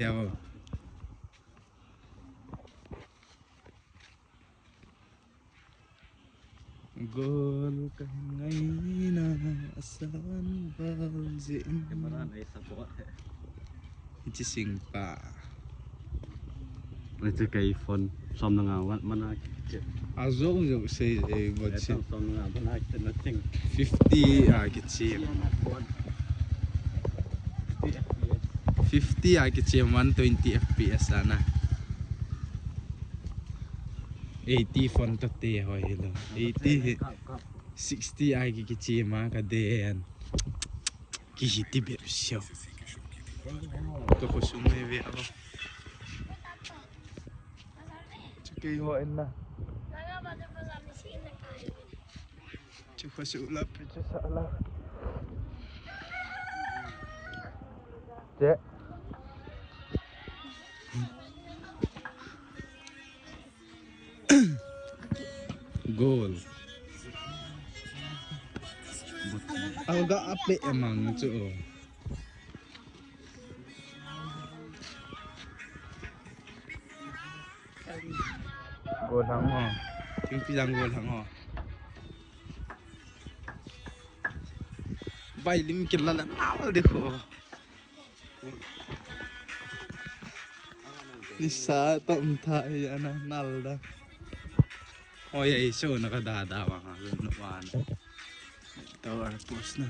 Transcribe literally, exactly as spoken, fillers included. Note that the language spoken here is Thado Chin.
Yawo. Goal ka hin ngaina asan val jin. Camera nei support he. Hiche sing pa. Hiche kei phone som na nga wan mana kiche. Ajo jo sei e, but som na nga mana kiche na ting. Fifty a kiche. Fifty a kiche, one twenty F P S ana. Eighty phone to te hoi lo. Eighty hi. Sixty a ki kiche ma ka den. Ki hi ti ber sio. To ko sum me ve alo. Chu kei ho en na. Chu ko su la pi chu sa la. Che. Goal. Alga ape emang chu. Goal hang ho. Tingpi jang goal hang ho. Bai lim kila la nal de ho. Nisa tom tha hi ana nal da. Oi, ei, so na ka da da wa ha, no wa na. Tower post na.